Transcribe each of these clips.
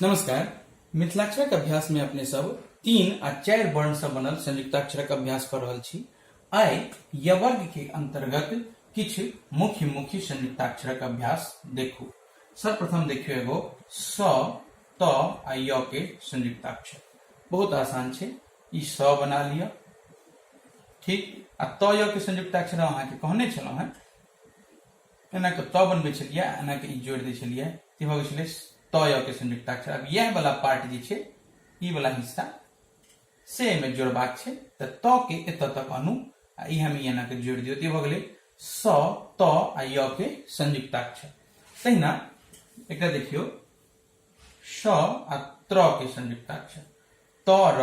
नमस्कार। मिथिलाक्षरक अभ्यास में अपने सब 3 आ 4 वर्ण से बनल संयुक्ताक्षरक अभ्यास कर रहल छी। आइ यवर्ग के अंतर्गत किछु मुख्य मुख्य संयुक्ताक्षरक अभ्यास देखू। सर्वप्रथम देखियो एगो स, त आ य के संयुक्ताक्षर। बहुत आसान छै, ई स बना लिअ, ठीक। आ त य के संयुक्ताक्षर हम अहाँके कहने छलहुँ हेँ, एना के त बनबै छलियै, एना के ई जोड़ि दै छलियै, ई भऽ गेल छलै त य के संयुक्ताक्षर। आब इएह वाला पार्ट जे छै, ई वाला हिस्सा से एहिमे जोड़बाक छै, तऽ त के एतऽ तक आनू आ ई हम एना के जोड़ि दियौ, तऽ ई भऽ गेलै स, त आ य के संयुक्ताक्षर। तहिना एकटा देखियौ स आ त्र के संयुक्ताक्षर, त र,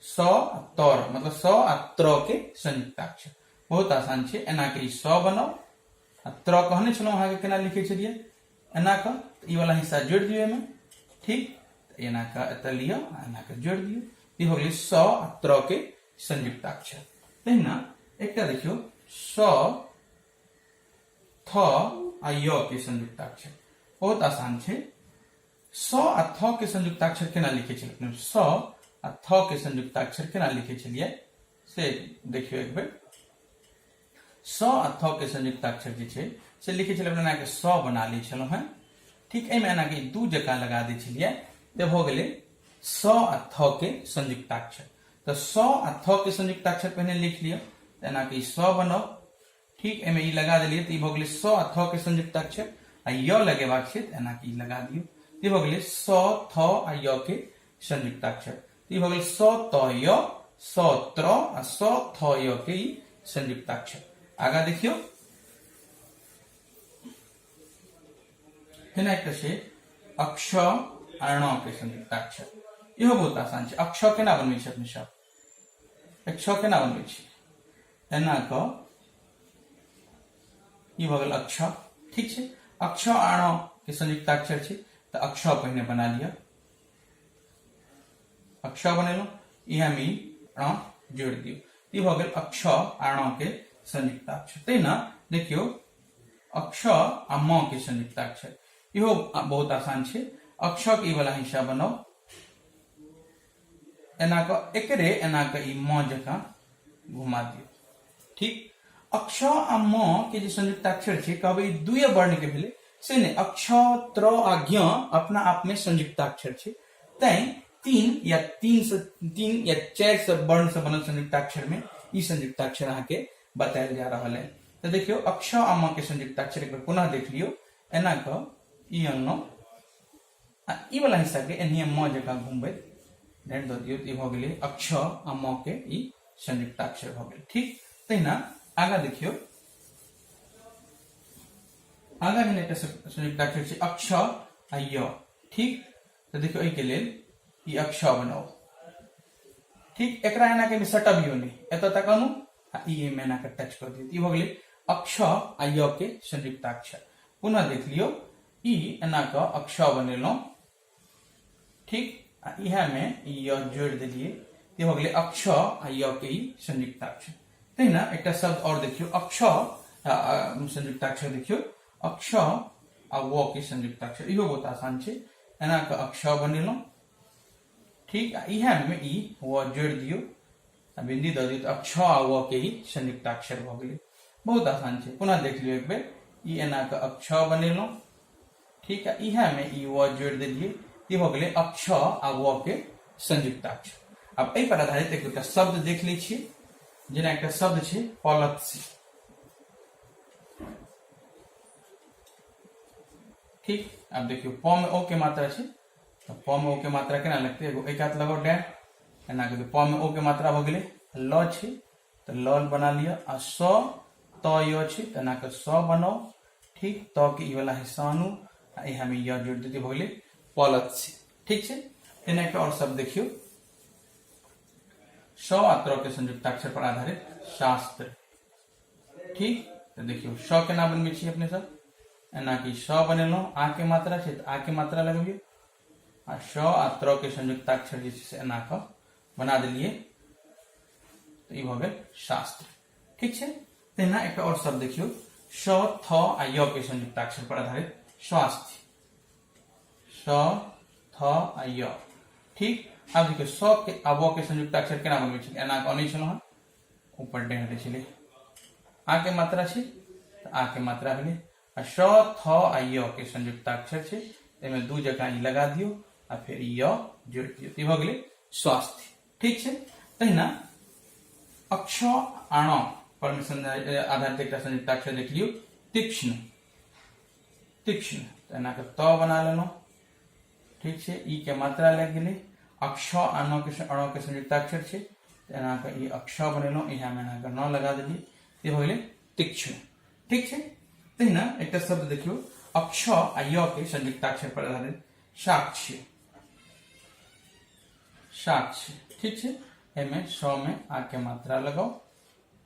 स आ त र, मतलब स आ त्र के संयुक्ताक्षर। बहुत आसान छै, एना के ई स बनाउ आ त्र कहने छलहुँ अहाँके केना लिखै छलियै, एना के ई वाला हिस्सा जोड़ि दियौ एहिमे, ठीक। एना के एतऽ लिअ आ एना के जोड़ि दियौ, ई हो गेलै स आ त्र के संयुक्ताक्षर। तहिना एकटा देखियौ स, थ आ य के संयुक्ताक्षर। बहुत आसान छै। स आ थ के संयुक्ताक्षर केना लिखै छलियै अपने? स आ थ के संयुक्ताक्षर केना लिखै छलियै से देखियौ एक बेर। स आ थ के संयुक्ताक्षर जे छै से लिखै छलियै अपने एना के स बना लै छलहुँ हेँ, ठीक। एहिमे एना के दू जकाँ लगा दै छलियै तऽ भऽ गेलै स आ थ के संयुक्ताक्षर। तऽ स आ थ के संयुक्ताक्षर पहिने लिख लिअ, तऽ एना के ई स बनाउ, ठीक। एहिमे ई लगा देलियै तऽ ई भऽ गेलै स आ थ के संयुक्ताक्षर, आ य लगेबाक छै तऽ एना के ई लगा दियौ, ई भऽ गेलै स, थ आ य के संयुक्ताक्षर। ई भऽ गेल स त य, स त्र आ स थ य के ई संयुक्ताक्षर। आगा देखियौ केना एकटा छै अक्ष आ ण के संयुक्ताक्षर। इहो बहुत आसान छै। अक्ष केना बनबै छै अपने सब? अक्ष केना बनबै छै? एना कऽ ई भऽ गेल अक्ष, ठीक छै। अक्ष आ ण के संयुक्ताक्षर छै तऽ अक्ष पहिने बना लिअ। अक्ष बनेलहुँ, इएहमे ई ण जोड़ि दियौ, ई भऽ गेल अक्ष आ ण के संयुक्ताक्षर। तहिना देखियौ अक्ष आ म के संयुक्ताक्षर, इहो बहुत आसान छै। अक्ष के ई वाला हिस्सा बनाउ, एना कऽ एकरे एना कऽ ई म जकाँ घुमा दियौ, ठीक। अक्ष आ म के जे संयुक्ताक्षर छै, कहबै ई दुए वर्ण के भेलै, से नहि। अक्ष, त्र आ ज्ञ अपना आप में संयुक्ताक्षर छै, तैं 3 या 3 से 3 या 4 से वर्ण से बनल संयुक्ताक्षर में ई संयुक्ताक्षर अहाँके बतायल जा रहल है। तऽ देखियौ अक्ष आ म के संयुक्ताक्षर एक बेर पुनः देख लियौ। एना कऽ ई अनलहुँ आ ई वाला हिस्सा के एनाहिए म जकाँ घुमबैत डाँटि दऽ दियौ, तऽ ई भऽ गेलै अक्ष आ म के ई संयुक्ताक्षर भऽ गेल, ठीक। तहिना आगाँ देखियौ, आगाँ जेना एकटा संयुक्ताक्षर छै अक्ष आ य, ठीक। तऽ देखियौ एहिके लेल ई अक्ष बनाउ, ठीक। एकरा एना के सटबियौ नहि, एतऽ तक आनू आ ई एहिमे एना के टच कऽ दियौ, ई भऽ गेलै अक्ष आ य के संयुक्ताक्षर। पुनः देख लियौ, ई एना कऽ अक्ष बनेलहुँ, ठीक, आ इएहमे ई य जोड़ि देलियै, ई भऽ गेलै अक्ष आ य के ई संयुक्ताक्षर। तहिना एकटा शब्द आओर देखियौ, अक्ष संयुक्ताक्षर देखियौ, अक्ष आ व के संयुक्ताक्षर, इहो बहुत आसान छै। एना कऽ अक्ष बनेलहुँ, ठीक, आ इएहमे ई व जोड़ि दियौ आ बिंदी दऽ दियौ, तऽ अक्ष आ व के ही संयुक्ताक्षर भऽ गेलै। बहुत आसान छै। पुनः देख लियौ एक बेर, ई एना कऽ अक्ष बनेलहुँ, ठीक, आ इएहमे ई व जोड़ि देलियै, ई भऽ गेलै अक्ष आ व के संयुक्ताक्षर। आब एहि पर आधारित एक दूटा शब्द देख लै छियै। जेना एकटा शब्द छै पलत्सी, ठीक। आब देखियौ प में ओ के मात्रा छै, तऽ प में ओ के मात्रा केना लगतै? एगो एहि कात लगाउ डैम, एना कऽ प में ओ के मात्रा भऽ गेलै, ल छै तऽ ल बना लिअ, आ स त य छै तऽ एना कऽ स बनाउ, ठीक, त के ई वाला हिस्सा आनू आ इएह में य जोड़ि दियौ, भऽ गेलै पलत्सी, ठीक छै। एना एकटा आओर शब्द देखियौ, स आ त्र के संयुक्ताक्षर पर आधारित शास्त्र, ठीक। तऽ देखियौ स केना बनबै छी अपने सब? एना कि स बनेलहुँ, आ के मात्रा छै तऽ आ के मात्रा लगबियौ, आ स आ त्र के संयुक्ताक्षर जे छै से एना कऽ बना देलियै, तऽ ई भऽ गेल शास्त्र, ठीक छै। तहिना एकटा आओर शब्द देखियौ, स, थ आ य के संयुक्ताक्षर पर आधारित स्वास्थ्य, स, थ थ आ य। ठीक, आब देखियौ स के आ व के संयुक्ताक्षर केना बनबै छलै। एना कऽ अनै छलहुँ हँ, ऊपर डेढ़ दै छलै, आ के मात्रा छै तऽ आ के मात्रा भेलै, आ स थ आ य के संयुक्ताक्षर छै, एहिमे दू जगह ई लगा दियौ आ फेर य जोड़ि दियौ, ई भऽ गेलै स्वास्थ्य। ठीक छै, तहिना अक्ष आण पर मे आधारित एकटा संयुक्ताक्षर देख लियौ, तीक्ष्ण। तीक्ष्ण तऽ एना कऽ त बना लेलहुँ। ठीक छै, ई के मात्रा लागि गेलै, अक्ष आ न के अण के संयुक्ताक्षर छै, तऽ एना कऽ ई अक्ष बनेलहुँ, इएहमे एना कऽ न लगा देलियै, ई भऽ गेलै तीक्ष्ण। ठीक छै, तहिना एकटा शब्द देखियौ अक्ष आ य के संयुक्ताक्षर पर आधारित, साक्ष्य। साक्ष्य। ठीक छै, एहिमे स मे आ के मात्रा लगाउ,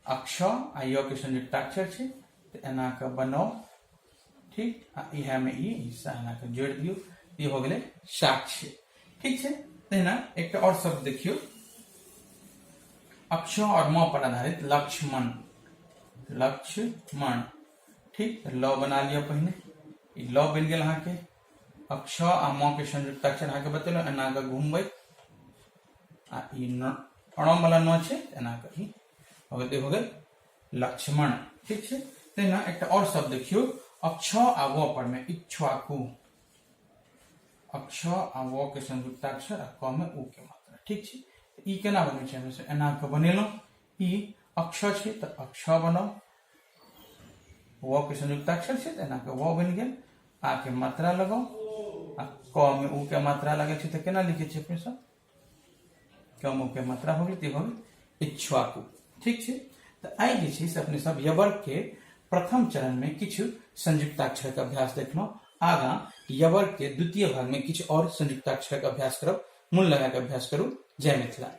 अक्ष आ य के संयुक्ताक्षर छै तऽ एना कऽ बनाउ। ठीक, आ इएहमे ई हिस्सा एना कऽ जोड़ि दियौ, ई भऽ गेलै साक्ष्य। ठीक छै, तहिना एकटा आओर शब्द देखियौ अक्ष और म पर आधारित, लक्ष्मण। लक्ष्मण। ठीक, ल बना लिअ पहिने, ई ल बनि गेल अहाँके, अक्ष आ म के संयुक्ताक्षर अहाँके बतेलहुँ, एना कऽ घुमबै आ ई न अण वाला न छै, एना कऽ ई भऽ गेल, ई भऽ गेल लक्ष्मण। ठीक छै, तहिना एकटा आओर शब्द देखियौ अक्ष आ व पर मे, इक्ष्वाकु। अक्ष आ व के संयुक्ताक्षर आ क मे उ के मात्रा। ठीक छै, ई केना बनै छै, हमेशा एना कऽ बनेलहुँ, ई अक्ष छै तऽ अक्ष बनाउ, व के संयुक्ताक्षर छै तऽ एना कऽ व बनि गेल, आ के मात्रा लगाउ आ क मे उ के मात्रा लगै छै तऽ केना लिखै छै अपने सब, क मे उ के मात्रा हो गेल, तऽ भऽ गेल इक्ष्वाकु। ठीक छै, तऽ आइ जे छै से अपने सब यवर्ग के प्रथम चरण में किछु संयुक्ताक्षरक अभ्यास देखलहुँ। आगाँ यवर्ग के द्वितीय भाग में किछु और संयुक्ताक्षरक अभ्यास करब। मन लगा के अभ्यास करू। जय मिथिला।